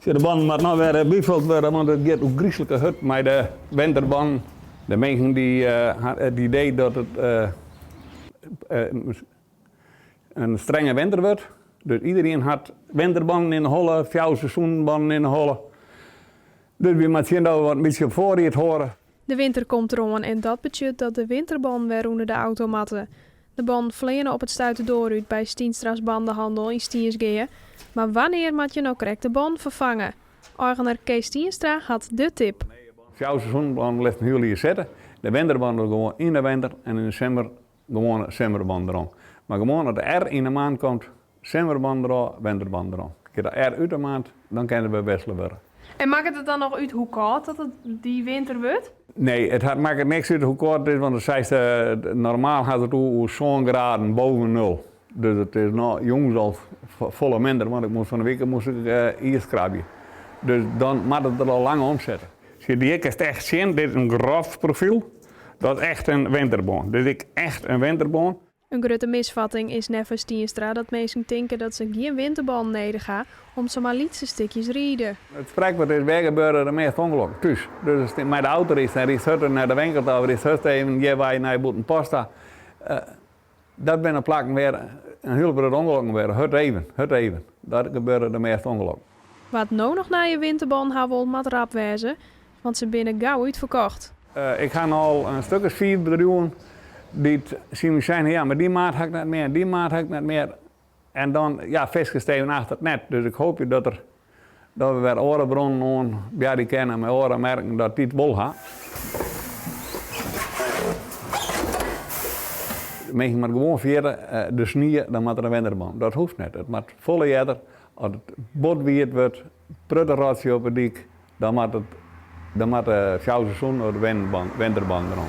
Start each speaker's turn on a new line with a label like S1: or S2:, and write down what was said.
S1: De bannen moatte no wer byfuld wurde, want it giet ôfgryslike hurd mei de winterbannen. De minsken dy ha it idee dat it in strenge winter wurdt. Dus iderien hat winterbannen yn 'e holle, fjouwer seizoenbannen yn 'e holle. Dus wy moatte sjen dat we wat in bytsje op foarried hâlde.
S2: De winter komt deroan en dat betsjut dat de winterbannen wer ûnder de auto moatte. De bannen fleane op it stuit de doar út by Stienstra's Bandenhandel yn Stiensgea. Mar wannear moat je no krekt de bannen ferfange? Eigener Kees Stienstra hat de tip.
S1: Fjouwer seizoenbannen lêst in hiel jier sitte. De winterbannen gewoan yn de winter en yn de simmer gewoane simmerbannen derom. Mar gewoan as de R yn de maand komt, simmerbannen derôf, winterbannen derom. Giet de R út de maand, dan kin der wer wissele wurde.
S2: En makket it dan noch út hoe kâld dat it dy winter wurdt?
S1: Nee, it hat makket niks út hoe kâld it is, want do seist normaal hat it oer sân graden boven nul. Dus it is no jûns al folle minder, want ik moast fan 'e wike moast ik iis skrabje. Dus dan moat it der al lang om sitte. Sjoch, hjir kinst echt sjen, dit is in grof profyl. Dat is echt in winterbân. Dit is ek echt in winterbân.
S2: In grutte misfatting is neffens Stienstra dat minsken tinke dat se gjin winterbannen nedich ha om't se mar lytse stikjes ride.
S1: It sprekwurd is wêr gebeure de measte ûngelokken? Thús. Dus ast mei de auto rydst en rydst hurder nei de winkel ta of rydst hurd even hjirwei nei Bûtenpost ta. Dat binne plakken wêr in hiel protte ûngelokken gebeure. Hurd even, hurd even. Dêr gebeure de measte ûngelokken.
S2: Wa't no noch nije winterbannen ha wol moat rap wêze, want se binne gau útferkocht.
S1: Ik ha no al in stik as fiif bedriuwen dy't tsjin my seine, ja, mar dy maat ha ik net mear, dy maat ha ik net mear. En dan, ja, fiskest even achter it net. Dus ik hoopje dat der, dat we wer oare bronnen oanboarje kinne mei oare merken, dat dy it wol ha. De minsken moatte gewoan ferjitte, de snie, dan moat der in winterbân. Dat hoecht net. It moat folle earder, as it bot wiet wurdt, protte rotsje op 'e dyk, Dan moat it, dan moat de fjouwer seizoenen of de winterbân derom.